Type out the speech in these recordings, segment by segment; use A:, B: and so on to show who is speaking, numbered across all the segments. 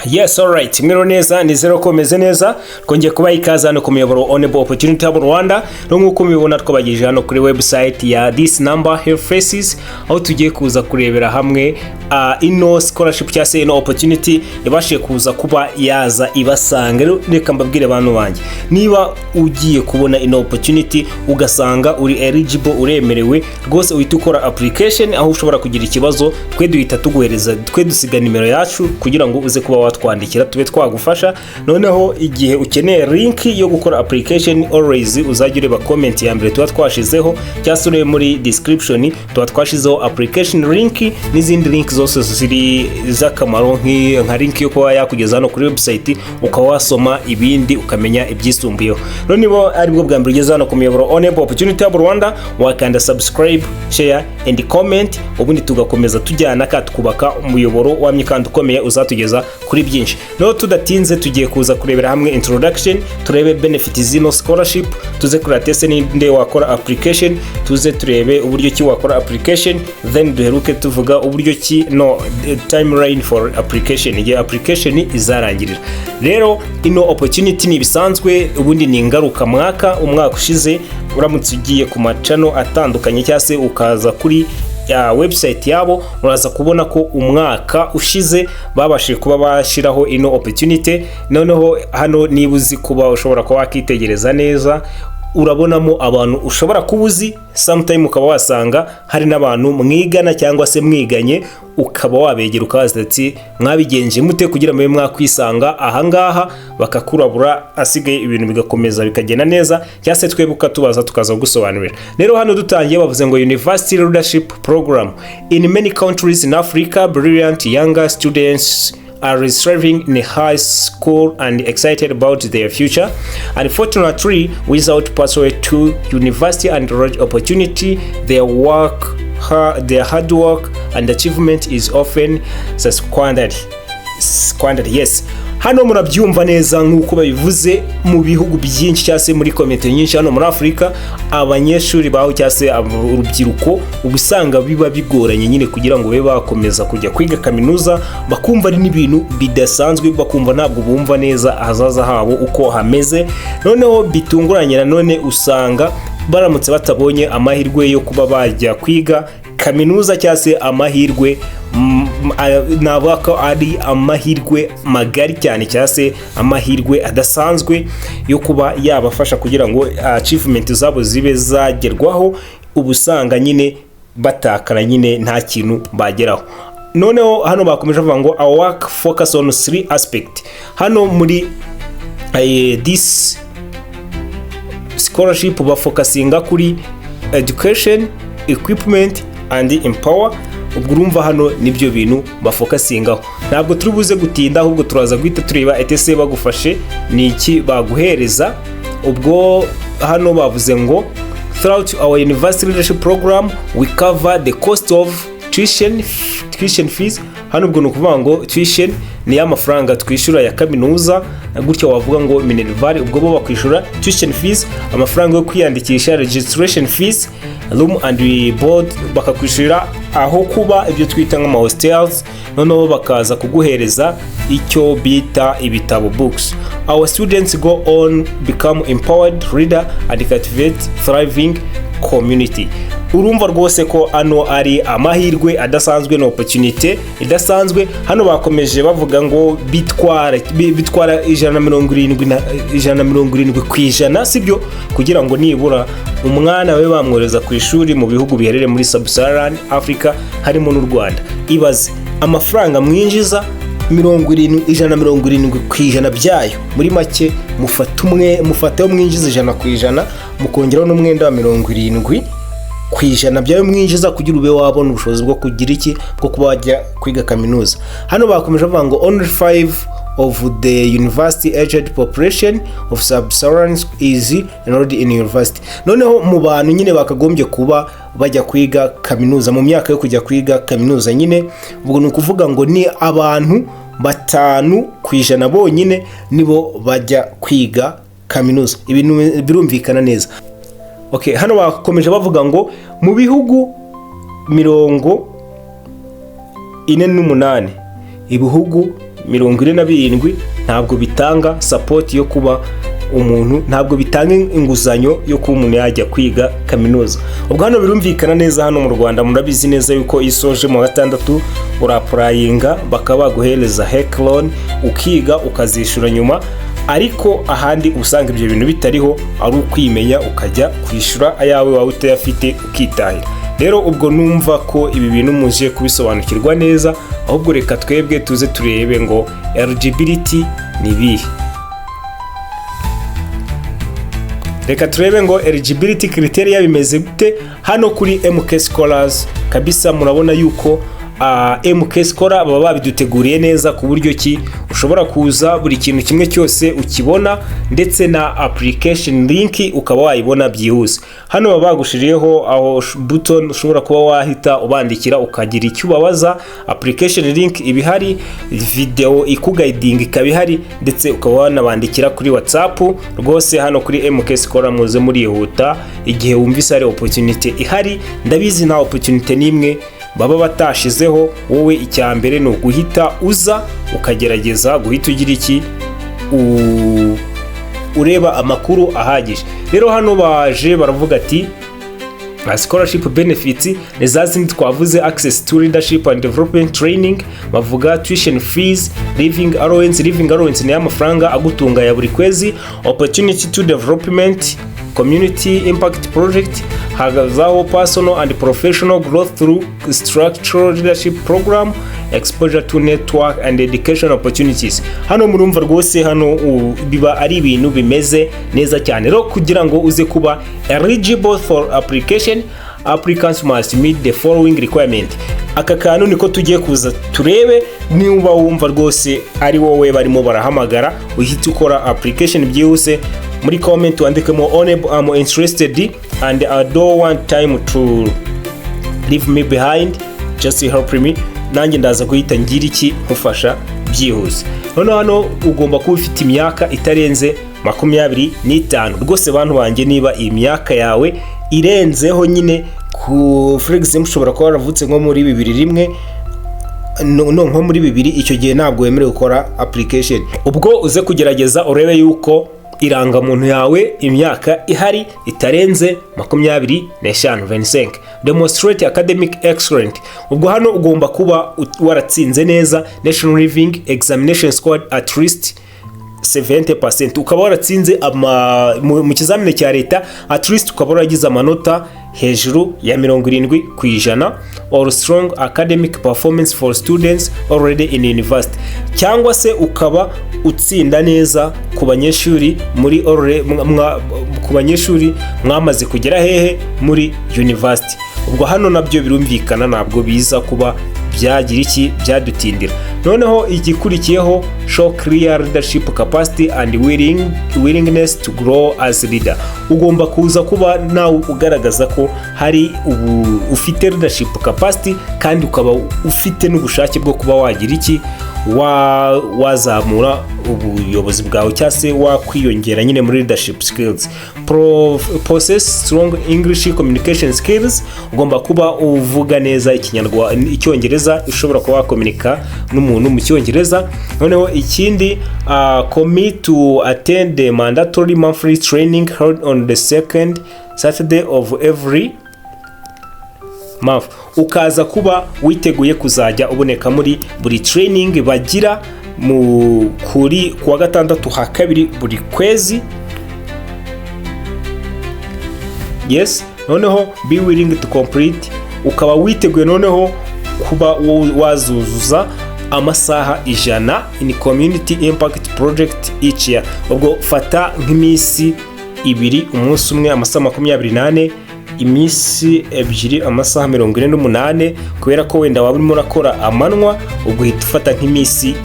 A: Yes, alright. Mwiriwe neza, nizere ko meze neza. Twongeye kubaha ikaze hano ku muyoboro Onebo Opportunity Hub Rwanda. No nk'uko mubibona, twabagejeje hano kuri website ya This Number Health Faces, aho tugiye kuza kurebera hamwe ino scholarship cyangwa se ino opportunity yabashije kuza kuba yaza ibasanga. Rero reka mbabwire, bantu banjye, niba ugiye kubona ino opportunity ugasanga uri eligible, uremerewe rwose, uhita ukora application. Aho ushobora kugira ikibazo, twe duhita tuguhereza, twe dusiga nimero yacu kugira ngo uze kuba watwandikira tube twagufasha. Noneho igihe ukeneye link yo gukora application, always uzajya ureba comment ya mbere tuba twashizeho, cyangwa se urebe muri description, tuba twashizeho application link n'izindi link zose ziri z'akamaro, nka link yo kuba yakugeza hano kuri website, ukaba wasoma ibindi, ukamenya ibyisumbuyeho. Rero niba aribwo bwa mbere ugeze hano ku muyoboro Onebo Opportunity Hub Rwanda, wakanda subscribe, share and comment, ubundi tugakomeza tujyana ka twubaka umuyoboro wamye kandi ukomeye uzatugeza kuri byinshi. Rero tudatinze, tugiye kuza kurebera hamwe introduction, turebe benefit zino scholarship, tuze kureba tese ninde wakora application, tuze turebe uburyo ki wakora application, then duheruke tuvuga uburyo ki no timeline for application, igihe application izarangirira. Rero ino opportunity ni ibisanzwe, ubundi ni ingaruka mwaka. Umwaka ushize, uramutse ugiye ku macano atandukanye cyangwa se ukaza kuri ya website yabo, uraza kubona ko umwaka ushize babashije kuba bashyiraho ino opportunity. Noneho hano, niba uzi kuba ushobora kuba wakitegereza neza, urabonamo abantu ushobora kuba uzi, sometime ukaba wasanga hari n'abantu mwigana cyangwa se mwiganye, ukaba wabegera ukabaza ati: "Mwabigenje mute kugira mube mwakwisanga ahangaha?" Bakakurabura, asigaye ibintu bigakomeza bikagenda neza, cyangwa se twebwe ukatubaza tukaza kugusobanurira. Rero hano dutangiye, bavuze ngo University Leadership Program. In many countries in Africa, brilliant younger students are striving in high school and excited about their future. Unfortunately, without pathway to university and large opportunity, their hard work and achievement is often squandered. Squandered, yes. Hano murabyumva neza nk'uko babivuze, mu bihugu byinshi cyangwa se muri komite nyinshi hano muri Afurika, abanyeshuri baho cyangwa se urubyiruko, uba usanga biba bigoranye nyine kugira ngo babe bakomeza kujya kwiga kaminuza, bakumva ari n'ibintu bidasanzwe, bakumva ntabwo bumva neza ahazaza habo uko hameze. Noneho bitunguranye nanone, usanga baramutse batabonye amahirwe yo kuba bajya kwiga kaminuza cyangwa se amahirwe, navuga ko ari amahirwe magari cyane cyangwa se amahirwe adasanzwe yo kuba yabafasha kugira ngo achievement zabo zibe zagerwaho, uba usanga nyine batakara nyine, nta kintu bageraho. Noneho hano bakomeje bavuga ngo our work focus on three aspect. Hano muri this scholarship bafocusinga kuri education, equipment and empower. Ubwo urumva hano nibyo bintu bafocusingaho. Ntabwo turi buze gutinda, ahubwo turaza guhita tureba etese bagufashe ni iki baguhereza. Ubwo hano bavuze ngo throughout our university leadership program, we cover the cost of tuition fees. Hano ubwo ni ukuvuga ngo tuition ni ya mafaranga twishyura ya kaminuza, gutyo wavuga ngo minerval. Ubwo bo bakwishyura tuition fees, amafaranga yo kwiyandikisha, registration fees, room and board, bakakwishyurira aho kuba, ibyo twita nk'ama hostels. Noneho bakaza kuguhereza icyo bita ibitabo, books. Our students go on become empowered leader and cultivate thriving community. Urumva rwose ko ano ari amahirwe adasanzwe na opportunity idasanzwe. Hano bakomeje bavuga ngo bitwara 170 na 170%, sibyo, kugira ngo nibura umwana we bamwohereza ku ishuri mu bihugu biherereye muri Sub-Saharan Africa, harimo n'u Rwanda. Ibaze amafaranga mwinjiza, 70, 170% byayo. Muri make, mufata umwe, mufate mwinjiza 100%, mukongeraho n'umwenda wa 70% byayo mwinjiza, kugira ube wabona ubushobozi bwo kugira iki, bwo kuba wajya kwiga kaminuza. Hano bakomeje bavuga ngo only five of the university aged population of sub-Saharan is enrolled in university. Noneho mu bantu nyine bakagombye kuba bajya kwiga kaminuza, mu myaka yo kujya kwiga kaminuza nyine, ubwo ni ukuvuga ngo ni abantu 5% bonyine nibo bajya kwiga kaminuza. Ibintu birumvikana neza. Okay, hano bakomeje bavuga ngo mu bihugu 48, ibihugu 47 ntabwo bitanga support yo kuba umuntu, ntabwo bitanga inguzanyo yo kuba umuntu yajya kwiga kaminuza. Ubwo hano birumvikana neza, hano mu Rwanda murabizi neza yuko iyo usoje mu wa gatandatu ura-applyinga, bakaba baguhereza HEC loan, ukiga ukazishyura nyuma. Ariko ahandi usanga ibyo bintu bitariho, ari ukwimenya ukajya kwishyura ayawe, waba utayafite ukitahira. Rero ubwo numva ko ibi bintu muje kubisobanukirwa neza. Ahubwo reka twebwe tuze turebe ngo eligibility ni ibihe. Reka turebe ngo eligibility criteria bimeze gute hano kuri MK Scholars. Kabisa murabona yuko MK Scholar baba babiduteguriye neza, ku buryo ki ushobora kuza buri kintu kimwe cyose ukibona, ndetse na application link ukaba wayibona byihuse. Hano baba bagushiriyeho aho button ushobora kuba wahita ubandikira ukagira icyo ubabaza. Application link iba ihari, video ikuguidinga ikaba ihari, ndetse ukaba wanabandikira kuri WhatsApp. Rwose hano kuri MK Scholar muze murihuta igihe wumvise hari opportunity ihari. Ndabizi nta opportunity n'imwe baba batashizeho. Wowe icya mbere ni uguhita uza ukagerageza guhita ugira iki, ureba amakuru ahagije. Rero hano baje baravuga ati scholarship benefits ni za zindi twavuze: access to leadership and development training, bavuga tuition fees, living allowance. Living allowance ni amafaranga agutunga ya buri kwezi. Opportunity to development community impact project, hagazaho personal and professional growth through structural leadership program, exposure to network and education opportunities. Hano murumva rwose hano biba ari ibintu bimeze neza cyane. Rero kugira ngo uze kuba eligible for application, applicants must meet the following requirement. Aka kantu niko tugiye kuza turebe. Niba wumva rwose ari wowe barimo barahamagara, uhita ukora application byihuse. Muri comment wandikemo "Honorable, I'm interested and I don't want time to leave me behind, just help me." Nanjye ndaza guhita ngira iki, nkufasha byihuse. Noneho hano ugomba kuba ufite imyaka itarenze 25. Rwose bantu banjye, niba iyi myaka yawe irenzeho nyine, ku for example ushobora kuba waravutse nko muri 2001, no nko muri 2000, icyo gihe ntabwo wemerewe gukora application. Ubwo uze kugerageza urebe yuko irangamuntu yawe imyaka ihari itarenze 25, 25. Demonstrate academic excellent. Ubwo hano ugomba kuba waratsinze neza National Leaving Examination, scored at least 70%, ukaba waratsinze mu kizamini cya leta, at least ukaba waragize amanota hejuru ya 70%, or strong academic performance for students already in university, cyangwa se ukaba utsinda neza ku banyeshuri muri ku banyeshuri mwamaze kugera hehe, muri university. Ubwo hano nabyo birumvikana, ntabwo biza kuba byagira iki, byadutindira. Noneho igikurikiyeho, show clear leadership capacity and willingness to grow as leader. Ugomba kuza kuba nawe ugaragaza ko hari ubu ufite leadership capacity, kandi ukaba ufite n'ubushake bwo kuba wagira iki, wazamura ubuyobozi bwawe, cyangwa se wakwiyongera nyine muri leadership skills. Possess strong English communication skills. Ugomba kuba uvuga neza Ikinyarwanda, Icyongereza, ushobora kuba wakominika n'umuntu mu Cyongereza. Noneho ikindi, commit to attend the mandatory monthly training held on the second Saturday of every month. Ukaza kuba witeguye kuzajya uboneka muri buri training bagira mu kuri kuwa gatandatu ha kabiri buri kwezi. Yes. Noneho be willing to complete, ukaba witeguye noneho kuba wazuzuza amasaha 100 in community impact project each year. Ubwo fata nk'iminsi 2, umunsi umwe amasaha 24, iminsi 2 amasaha 48, kubera ko wenda waba urimo urakora amanywa, ubwo uhita ufata nk'iminsi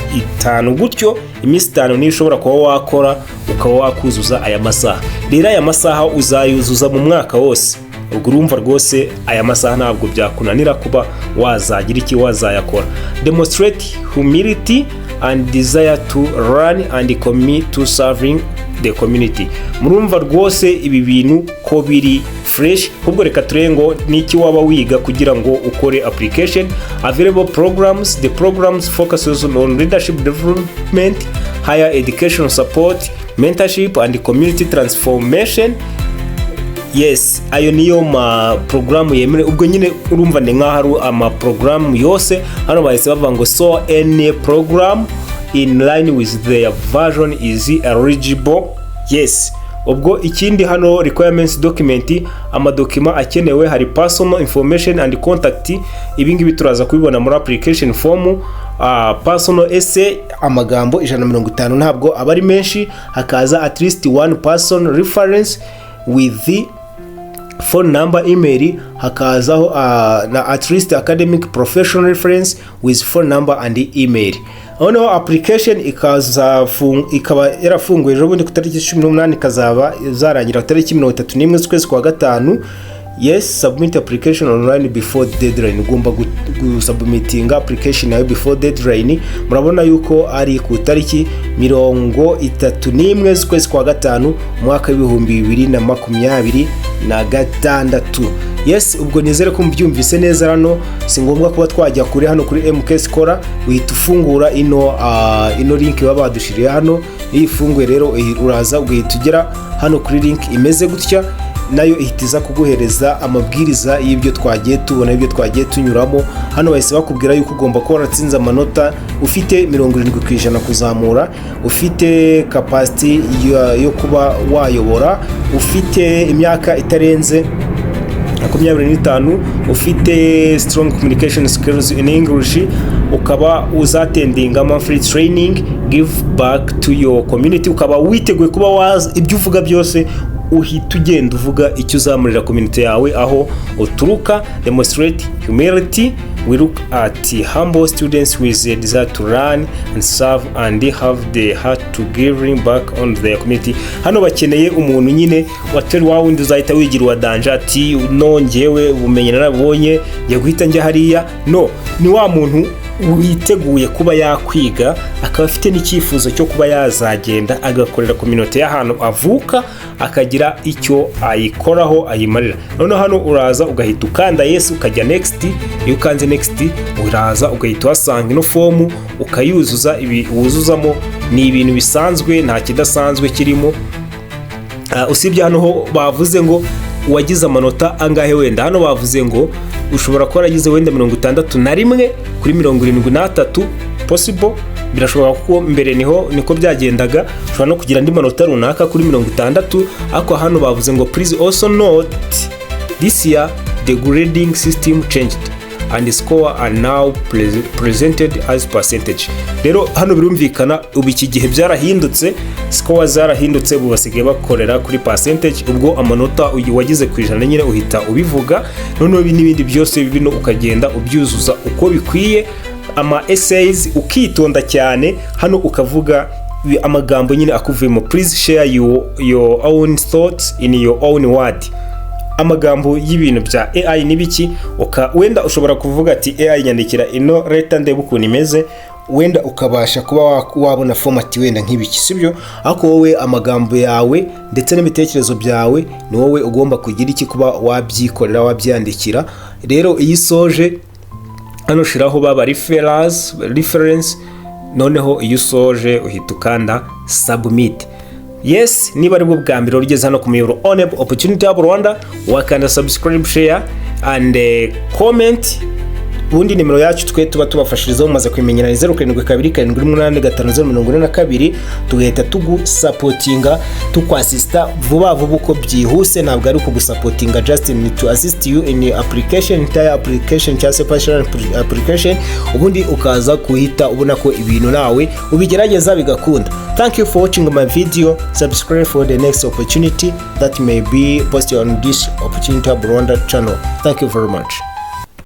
A: 5 gutyo. Iminsi 5 niyo ushobora kuba wakora ukaba wakuzuza aya masaha. Rero aya masaha uzayuzuza mu mwaka wose. Ubwo urumva rwose aya masaha ntabwo byakunanira kuba wazagira iki, wazayakora. Demonstrate humility and desire to learn and commit to serving the community. Murumva rwose ibi bintu ko biri Fresh. Ahubwo reka turebe ngo niki waba wiga kugira ngo ukore application. Available programs: the programs focuses on leadership development, higher education support, mentorship and community transformation. Yes, ayo niyo ma porogaramu yemerewe. Ubwo nyine urumva ni nk'aho ari ama porogaramu yose. Hano bahise bavuga ngo "So any program in line with their vision is eligible." Yes, ubwo ikindi hano, requirements document, amadokima akenewe, hari personal information and contact. Ibi ngibi turaza kubibona muri application form. Personal essay, amagambo 150, ntabwo aba ari menshi. Hakaza at least one person reference with the phone number, email. Hakazaho na at least academic professional reference with phone number and email. Noneho application ikaba yarafunguye ejo bundi ku tariki 18, ikazaba izarangira ku tariki 31 z'ukwezi kwa gatanu. Yes, submit application online before deadline. Ugomba gusubmitinga application yawe before deadline. Murabona yuko ari ku tariki 31 z'ukwezi kwa gatanu, umwaka w'2026. Yes, ubwo nizere ko mubyumvise neza. Hano si ngombwa kuba twajya kure. Hano kuri MK Scholar uhita ufungura ino link baba badushiriye hano. Iyo ifunguye rero, uraza ugahita ugera hano kuri link imeze gutya, nayo ihita iza kuguhereza amabwiriza y'ibyo twagiye tubona, ibyo twagiye tunyuramo. Hano bahise bakubwira yuko ugomba kuba waratsinze amanota ufite 70% kuzamura, ufite capacity yo kuba wayobora, ufite imyaka itarenze 25, ufite strong communication skills in English, ukaba uzattendinga monthly training, give back to your community, ukaba witeguye kuba wazi ibyo uvuga byose, uhita ugenda uvuga icyo uzamurira community yawe aho uturuka. Demonstrate humility: we look at humble students with a desire to learn and serve and have the heart to giving back on their community. Hano bakeneye umuntu nyine watari wa wundi uzahita wigira uwa danger, ati "No, njyewe ubumenyi narabonye, ngiye guhita njya hariya." No, ni wa muntu witeguye kuba yakwiga, akaba afite n'icyifuzo cyo kuba yazagenda agakorera community y'ahantu avuka, akagira icyo ayikoraho, ayimarira. Noneho hano uraza ugahita ukanda yes, ukajya next. Iyo ukanze next, uraza ugahita uhasanga ino fomu, ukayuzuza. Ibi wuzuzamo ni ibintu bisanzwe, nta kidasanzwe kirimo. Usibye hano ho bavuze ngo uwagize amanota angahe. Wenda hano bavuze ngo ushobora kuba waragize wenda 61 kuri 73, possible, birashoboka, kuko mbere niho niko byagendaga. Ushobora no kugira andi manota runaka kuri 60. Ariko hano bavuze ngo "Please also note, this year the grading system changed and the score are now presented as percentage." Rero hano birumvikana, ubu iki gihe byarahindutse, score zarahindutse, ubu basigaye bakorera kuri percentage. Ubwo amanota wagize ku 100 nyine uhita ubivuga. Noneho ibi n'ibindi byose bino ukagenda ubyuzuza uko bikwiye. Ama essays ukitonda cyane, hano ukavuga amagambo nyine akuvuyemo. "Please share your own thoughts in your own word." Amagambo y'ibintu bya AI n'ibiki, wenda ushobora kuvuga ati "AI, nyandikira ino letter ndebe ukuntu imeze." Wenda ukabasha kuba wabona format wenda nk'ibiki, sibyo? Ariko wowe amagambo yawe ndetse n'ibitekerezo byawe ni wowe ugomba kugira iki, kuba wabyikorera, wabyandikira. Rero iyo usoje hano ushiraho baba reference. Noneho iyo usoje uhita ukanda submit. Yes, niba aribwo bwa mbere ugeze hano ku muyoboro Oneb Opportunity Hub Rwanda, wakanda subscribe, share and comment. Ubundi nimero yacu twe tuba tubafashirizaho mumaze kubimenyera ni 0727850042, tugahita tugusupportinga, tukwassista vuba vuba uko byihuse. Ntabwo ari ukugusupportinga, just to assist you in application, entire application cyangwa se partial application. Ubundi ukaza kuhita ubona ko ibintu nawe ubigerageza bigakunda. Thank you for watching my video. Subscribe for the next opportunity that may be posted on this Opportunity Hub Rwanda channel. Thank you very much.